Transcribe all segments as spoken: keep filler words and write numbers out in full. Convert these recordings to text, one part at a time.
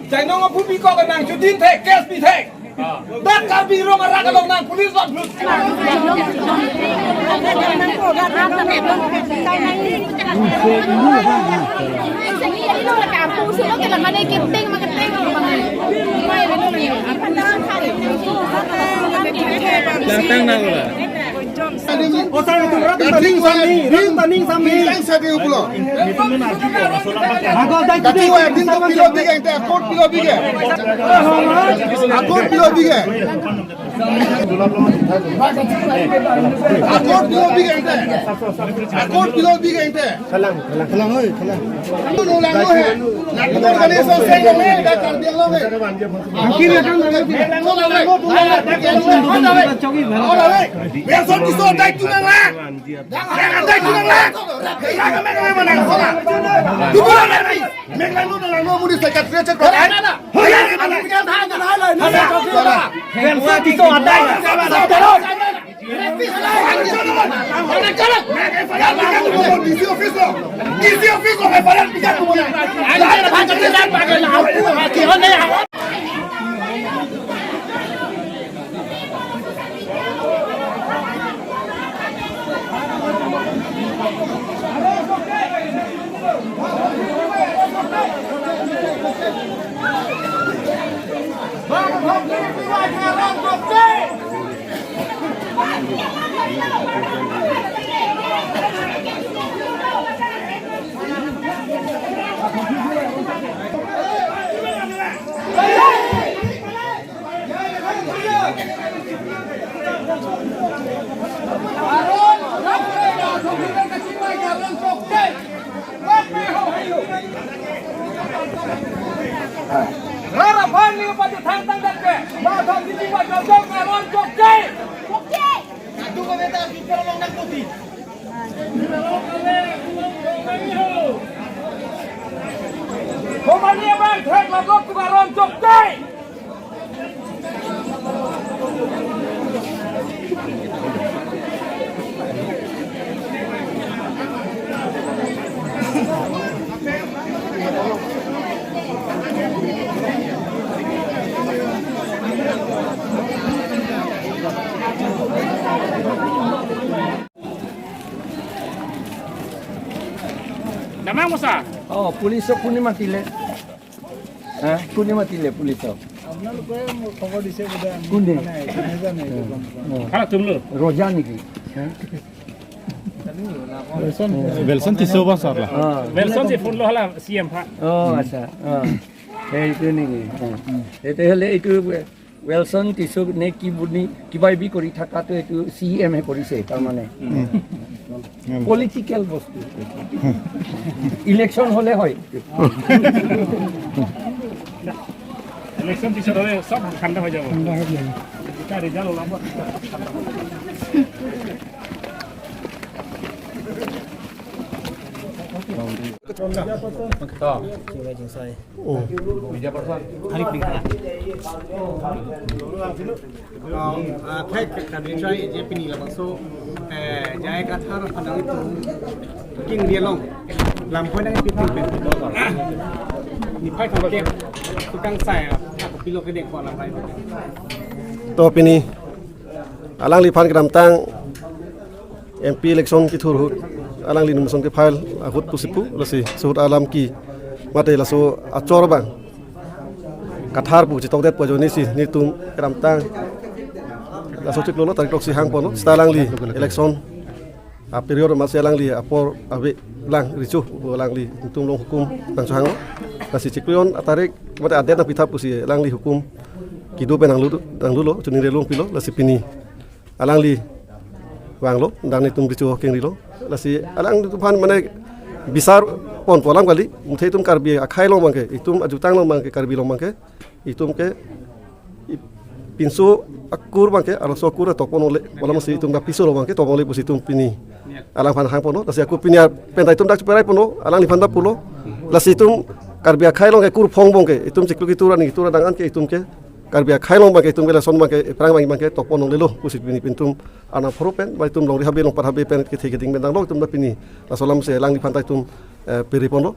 Jainong aphu pi kok nangchudin thek, case pi thek. Dak Karbi Anglong arat along nang police bot blut. Langtang nang ula. O sir, itu rat taning sami, ring taning sami. Yang saya di upulo. Ako dai Kati wa din to pilo big ente, akot pilo big e. Akot pilo big e. Akot pilo big ente. Akot pilo big ente. Khalang, khalang, khalang, oi, khalang. Ano lang he. Nagpur kani sa sa lang he, da Karbi Anglong he. Angki na kan lang he. Aur ale, biasa di so dai tu lang la. Dai tu lang la. Dai ka me ka me mana so la. Tu lang la. Meglang nu lang nu mudi secretary check kora. Hoya ni mana. Biasa di so dai. D C office lo, D C office lo, F I R bikin tu muna. Rara Phan ni pati thang tang dak ke. Ma thang di di ma jok jok aron jok jai. Jok jai. Kadu ko beta di perlu nak putih. Komani abang thek lagok tu aron jok jai. Damang mosa. Oh, police কোনে মাতিলে? হা? কোনে মাতিলে পুলিচক? আপোনালোকে মোক খবৰ দিছে বোধহয়, আমি কোনে? মানে, নাজানো এইটো গম পোৱা। অ। Hala tumlo. ৰজা নেকি? হা? Welson Tisso bang sir la. অ। Welson si phone lo hala C M pha. অ, আচ্ছা। অ। সেইটো নেকি? অ। তেতিয়াহ'লে এইটো Welson Tisso নে কি বুলি কিবা কিবি কৰি থাকাটো এইটো চি ই এম হে কৰিছে তাৰমানে। উম। পলিটিকেল বস্তু। ইলেকশ্যন হ'লে হয়। ইলেকশ্যন পিছত হ'লে চব ঠাণ্ডা হৈ যাব। ঠাণ্ডা হৈ যাব। যেতিয়া ৰিজাল্ট ওলাব, তেতিয়া ঠাণ্ডা হৈ যাব। Athai kadri trai je pini labangso, eh, J I Kathar aphan nangtum kengri along lam pon nangpipi pen. Niphai thomkep tukang sai, ah, pilo kedeng ko lam pai. To pini alangliphan kedamtang M P election kethur ahut alangli nomination ke-file ahut pusi pu, lasi sehut alam ke mate laso achor abang Kathar pu chetongdet pu ajoine si netum kedamtang laso chiklo lo tarik throksi hang ponlo, seta alangli election a-period amatsi alangli apor ave lang recho pu alangli netum along hukum nangchohanglo. Lasi chiklo jon atarik mate a-date nangpitha pusi alangli hukum kedo pen nanglu, nanglulo, chuning relung pilo, lasi pini alangli vanglo, dang netum recho kengrilo. Lasi alanglitum aphan mane bisar ponpo alam kali, muthe itum Karbi akhei along abangke, itum ajutang along abangke, Karbi along abangke, itum ke i-, pinso akur abangke, arloso akur tokpon ole, alam si itum ta piso along abangke tokpon ole pusi itum pini alangphan hang ponlo, lasi ako pini pen ta itum dak cheperai ponlo, alangliphan ta pulo, lasi itum Karbi akhei along ke kur phong abangke, itum chiklo ketur ani ketur adang an ke itum ke Karbi akhei along abangke itum ke lason abangke aphrang abang abangke tokpon longlelo pusi pini pintum arnam pharo pen, ba itum longri habe longpat habe pen kethe keding pen danglo itum ta pini laso alam si alangliphan ta itum, eh, peri ponlo.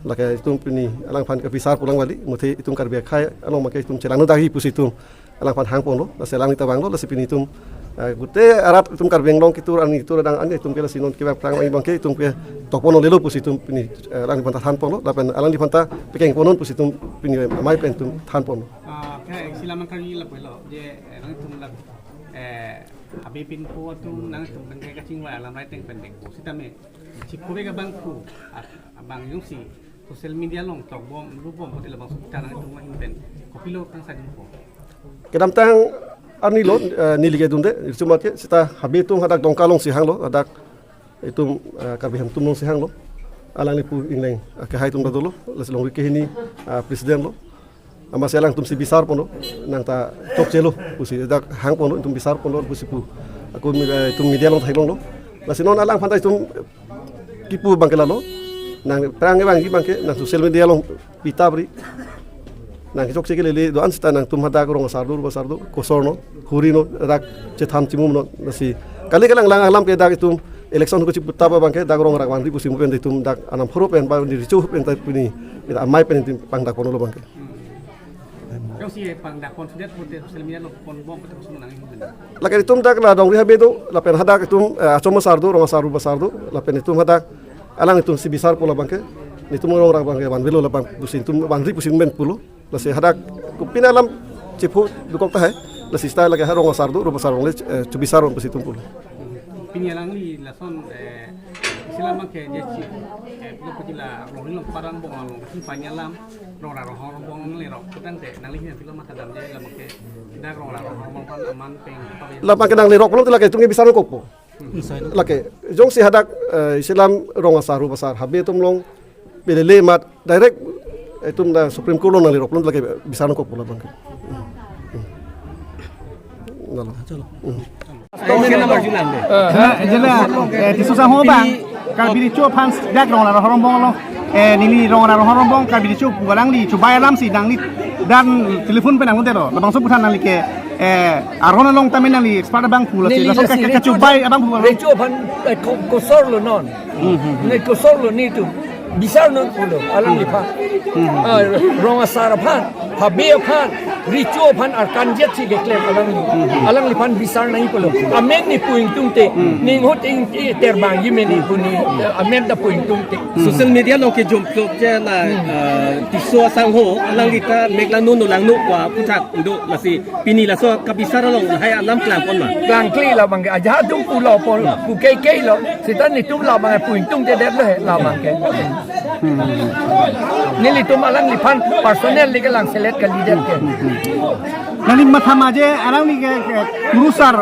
Lake itum pini alangphan kabisar pulang kali, muthe itum Karbi akhei along abangke itum chelangno dagi pusi itum alangphan hangponlo, lasi alangli ta vanglo, lasi pini itum, eh, gute arat itum Karbi Anglong kitur ani kitur adang ani itum ke lasi non kevang prang abangke itum ke tokpon lelo pusi itum pini, eh, alangliphan ta thanponlo, lapen alangliphan ta pekengponnon pusi itum pini amei pen itum thanponlo. Ah, khe isi alam karni lapulo, je, eh, nangtum la, eh, Habe pinpo atum nangtum pen kachingvai alam rai teng pen dengpo. Sitame, chipure ke abang pu, ah, abang jongsi social media along tokbom, rubom, kote labangso kita nangtum ahin pen kopilo kangsai dunpo. Kedamtang arni lo, eh, neli ke dunde, irchumat ke, seta Habe atum hadak Dongka alongsi hanglo, hadak itum, eh, Karbi Hem atum alongsi hanglo. Alangli pu ingleng, eh, kehai atum ta dolo, lasi longri kehini, eh, president lo. Amatsi alangtum si bisarponlo, nang ta chokchelo pusi dak hangponlo, itum bisarponlo pusi pu. Ako mi-, eh, itum media along theklonglo. Lasi non alangphan ta itum kipu abangke lalo. Nang prang abang abangke nang social media along pita pri. Nang chokche kelele do-an seta nangtum hadak rong asar do, rup asar do, kosorno, hurino, dak chethan chimumno, lasi kali kalang lang alam ke dak itum election ko chiputa abangke dak rong rak vanri pusi mu pen itum dak anam horo pen ba ni richo pen ta pini, ita amei pen itum pangdakponlo abangke. Jongsi pangdakpon sudet pute social media along ponbom pute koson nang ihu. Lake itum dak la dongri Habe do, lapen hadak itum, eh, achom asar do, rong asar rup asar do, lapen itum hadak alanglitum si bisarpo labangke, nelitum rong rak abangke vanvelo labang pusi itum vanri pusi men pulo, lasi hadak kopine alam chepho dokok tahai, lasi seta lake ha rong asar do, rup asar along le, eh, chobisarpon pusi itum pulo. Pini alangli lason, eh, isi alam ke je chi, eh, pilo pajila rong along parang bong along si panya alam, rong ra rong hor bong le rok kutang te, nangli hin pilo ma kadam je alam ke, dak rong ra rong hor bong pan aman peng apa ya? Labangke nangli rok pulo te lake itum ke bisar kokpo. Lake, jongsi hadak, eh, isi alam rong asar, rup asar, Habe atum along, pelele mat, direct, itum da Supreme Court along nangli rok pulo te lake bisar kokpo labangke. Nalo. Eh, jela, eh, Tisso sangho abang, Karbi Richo aphan dak rong ra rong hor bong along, eh, neli rong ra rong hor bong, Karbi Richo pu alangli, chobei alam si nangli, dan telephone pen nang tero, labangso aphuthak nangli ke, eh, aron along tame nangli expert abang pu lasi, neli laso lasi ka, ka, Richo kachobei abang pu along. Richo aphan, eh, ko-, kosorlo non. Hmm, hmm, hmm. Ne kosorlo netum. Bisarnon pulo, alangliphan. Hmm, hmm. Ah, rong asar aphan, Habe aphan, Richo aphan arkanjet si keklem alangli. Hmm, hmm. Alangliphan bisar nangji pulo. Amen ne pu ingtungte, hmm, ning ho ting, eh, terbang ji mene pu ne, eh, amen ta pu ingtungte. Hmm. Social media along kejom plok je la, hmm, eh, Tisso sangho, alangli ta mek langno no langno pu aphuthak do lasi pini laso kabisar along lahai alam klangpon ma? Klangkle labangke, ajahak atum pulo pon, pu keikei lo, seta netum labangke pu ingtungte detlo he labangke. Nelitum alangliphan personal le kelang selet kalidet ke. Nangli matha ma je alangli ke, ke kurusar,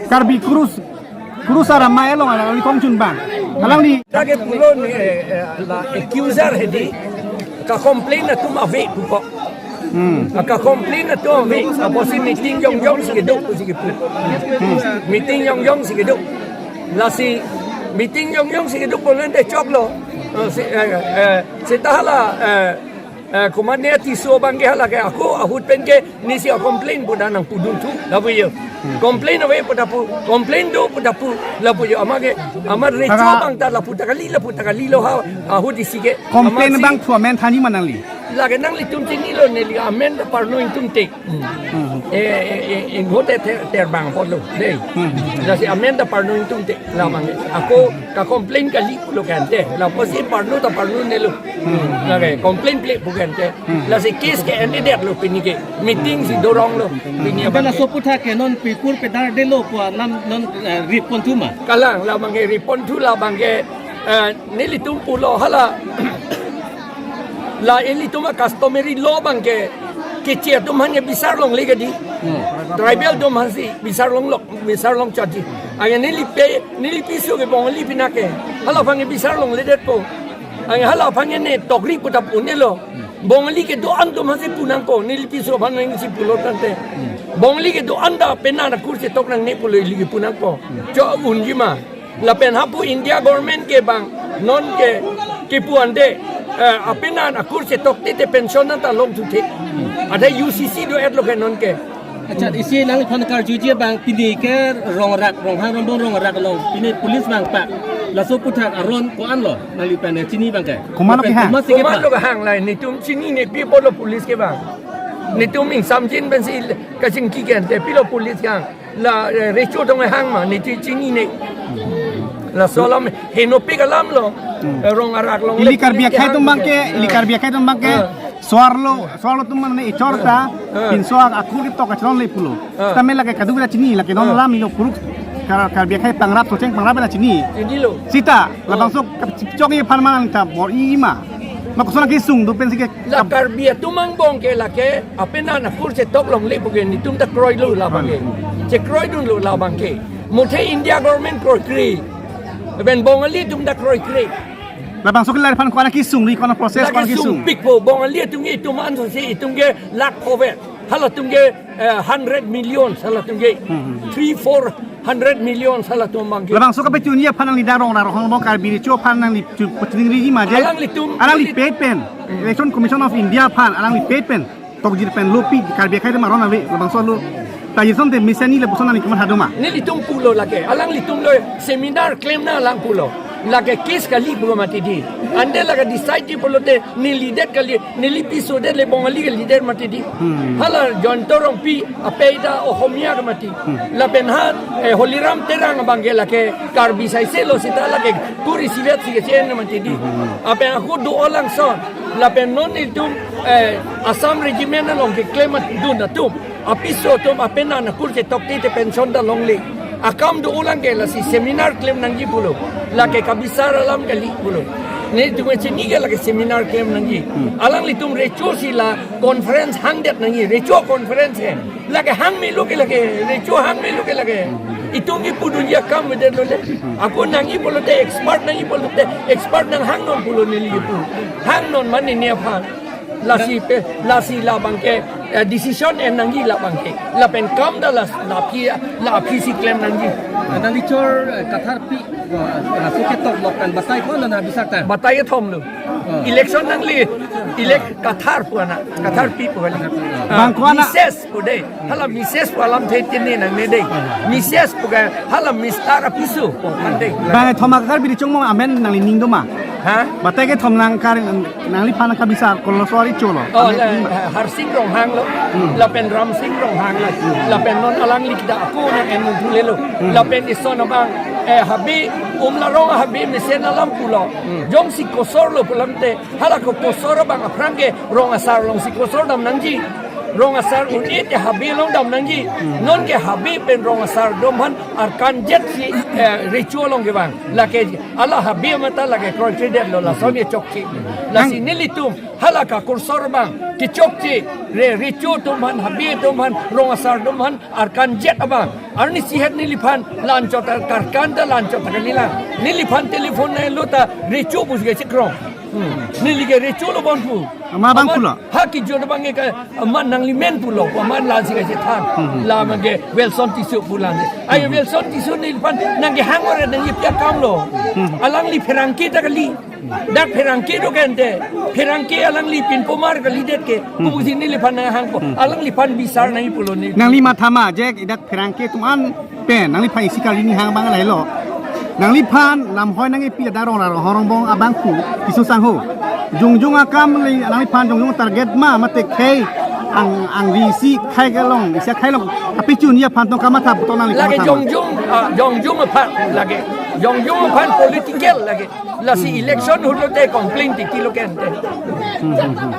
Karbi kurus, kurusar amei along alangli kongchun abang. Alangli. Dak ke pulo ne, eh, eh, la accuser hedi, ka complain atum ave pupo. Hmm. Ka complain atum ave, apotsi meeting jongjong si kedo pusi kepu. Hmm. Meeting jongjong si kedo. Lasi meeting jongjong si kedo pulote choklo. Eh, si, eh, eh, seta hala, eh, eh, komatne Tisso abangke hala ke ako ahut pen ke nesi a complain pu da nangpudun thu, lapu jo. Hmm. Complain ave pu da pu, complain do pu da pu, lapu jo. Amat ke, amat Richo abang ta lapu ta kali, lapu ta kalilo ha, ahut isi ke. Complain amatsi abang thu amen thanji ma nangli? Lake nanglitum chinilo, neli amen ta parno ingtungte. Hmm. Eh, eh, eh, inghote ter, terbang pulo, dei. Hmm. Lasi amen ta parno ingtungte, labang. Ako ka complain kali pulo kante, lapusi parno ta parno nelo. Hmm. Lake complain ple pu kante. Hmm. Lasi case ke-endedetlo pini ke, meeting si doronglo. Pini abang ke. Laso aphuthak ke non pipur pedar delo pu alam non, eh, rip pon thu ma? Kalang, labangke rip pon thu labangke, eh, nelitum pulo hala. La ilitum a customary law abangke, Keche atum aphan ke bisar longle kedi. Hmm. Tribal atum aphansi bisar longlo, bisar long chaji. Anke neli pe, neli piso ke Bongali pinak ke, hala aphan ke bisar longledetpo. Anke hala aphan ke ne tokri pu ta pu-un-elo. Bongali kedo-an atum aphansi pu nangpo, neli piso aphan nangsi pulo tangte. Hmm. Bongali kedo-an ta penan akur chetok nangne pulo ili ke pu nangpo. Hmm. Cho-unji ma. Lapen hapu India government ke bang non ke kipu ante, eh, apenan akur chetok te te pension anta longthu the. Ada U C C do-etlo ke non ke. Accha, isi nangphan karjuji bang pini ke rongrak, Ronghang Rongbong rongrak along pini police bang pa. Laso aputhak aron ko-an lo, nangli pen chini abang ke? Komat lo kehang? Komat si komat kepha? Lo kehang la, netum chinine pi apotlo police ke bang. Netum ingsamjin pensi kachingki kente, pilo police kehang. La, eh, recho atum kehang ma, netum chinine. Laso alam henopik alam lo. Hmm. Eh, rong arak along ili le Karbi police akhei kehang atum abang ke, ke. Ili Ah. Karbi akhei atum abang ke. Ah. Soarlo, soarlo atum mane echor ta, Ah. pinso akur ketok kachelonle pulo. Ah. Sitame lake kadokave ta chini, lake non Ah. alam ilo puruk Kar-, Karbi akhei pangrap, Socheng pangrap ta chini. Chinilo. Sita, Ah. labangso kachipchong aphan manang ta bor-i ma. Ma koson kesung do pensi ke La kap- Karbi atum angbong ke lake, apenan akur chetok longle pu ke netum ta kroilo labang ke. Hmm. Chekroidunlo labang ke. Muthe India government kroikre. Pen Bongali atum ta kroikre. Labangso ke lariphan ko-an kesung ri, ko-an process, lake ko-an kesung? Sungpikpo, Bongali atum ke itum anso si itum ke lakh over. Halatum ke, eh, hundred million halatum ke. Hmm, hmm. Three, four hundred million halatum abang ke. Labangso kapachunji aphan nangli dak rong arak along Karbi recho aphan nangli chu-, pachuningri ma je. Alanglitum, alangli neli- pet pen. Election Commission of India aphan, alangli pet pen. Tokjir pen lo pi Karbi akhei atum aron ave, labangso lo. Ta jirson te mesen ni lapuson nangli komat ha do ma? Nelitum pulo lake, alanglitum lo seminar klemnang alang pulo. Lake case kali pulo mati di. Ante lake decide ji pulote nelidet kali, neli piso det le Bongali kalidet mati di. Hmm. Hala Jayanta Rongpi apei ta Ohomia ke mati. Hmm. Lapen ha, eh, Holiram Terang abang ke lake Karbi saise lo sita lake kuri sivet si kechen mati di. Hmm. Apen ako do-o langson. Lapen non itum, eh, Assam Regiment along keklem dun atum. Apiso atum apenan akur chetok te te pension ta longle. Akam do-o lang ke lasi seminar klem nangji pulo. Lake kabisar alam kali pulo. Netum chini ke lake seminar klem nangji. Hmm. Alanglitum recho si la conference hangdet nangji. Recho conference he. Lake hang melo ke lake. Recho hang melo ke lake. Itum kipudunji akam avedetlo le. Ako nangji pulote expert nangji pulote expert nanghang non pulo neli kipu. Hang non mane ne aphan. Lasi pe, lasi labang ke, eh, decision en nangji labang ke. Lapen kam ta las, la aphi, la aphi si klem nangji. Nangli chor, eh, Kathar pi, eh, laso ketok lok kan batai ko na bisa ta? Batai kethom lo. Oh. Election nangli, elek Kathar pu ana, Kathar pi pu kali. Bang ko ana. Mises pu de. Hala Mises pu alamthe tini nangne de. Mises pu ke hala Mister apiso pu kan de. Bang thoma kar biri chongmo amen nanglining do ma? Ha? Batai kethom nang kar nangliphan kabisar koloso ari cholo. Oh, amen la, ini ma? Harsing Ronghang lo. Hmm. Lapen Ramsing Ronghang lo. Hmm. Lapen non alangli kita ako nang en mun thule lo. Hmm. Lapen ison abang, eh, Habe, Umlarong Habe mesen alam pulo. Hmm. Jongsi kosor lo pu alamthe, hala ko kosor abang aphrang ke rong asar along si kosor dam nangji. Rong asar un-e te Habe along dam nangji. Hmm. Non ke Habe pen rong asar atum aphan arkan jet si, eh, recho along kevang. Lake hala Habe mata lake kroikredet lo lason kechokche. Lasi nang- nelitum hala ka kosor abang kechokche re recho atum aphan, Habe atum aphan, rong asar atum aphan arkan jet abang. Arni sihet neliphan la-anchot ta karkan ta la-anchot ta kalilang. Neliphan telephone nanglo ta recho pusi kechekrong. Hmm. Neli ke recho lo bon pu. Ama abang pulo? Ha kijot abang ke ama nangli men pulo. Ama la si kachethan. Hmm. La abang ke Wilson Tisso pu la ne. Ai, hmm, Wilson Tisso neliphan nangkehang ore nangji pi akam lo. Hmm. Alangli pherangke ta kali. Dak pherangke do kente. Pherangke alangli pinpomar kalidet ke. Hmm. Kopusi neliphan nanghangpo. Hmm. Alangliphan bisar nangji pulo ne. Nangli matha ma je dak pherangke atum an pen nangliphan isi kali ni hang abang lahelo. Nangliphan lamhoi nangkepi ladak rong arak along Rongbong abang pu Tisso sangho. Jongjong akam le nangliphan jongjong target ma mate khei ang, angri isi khei kelong, isi khei along. Aphi chunji aphan tong kamatha puthot nangli lake kamatha ma? Jongjong, ah, jongjong aphan lake. Jongjong aphan political lake. Lasi election ahut lote complain titi lo kente. Hmm, hmm, hmm.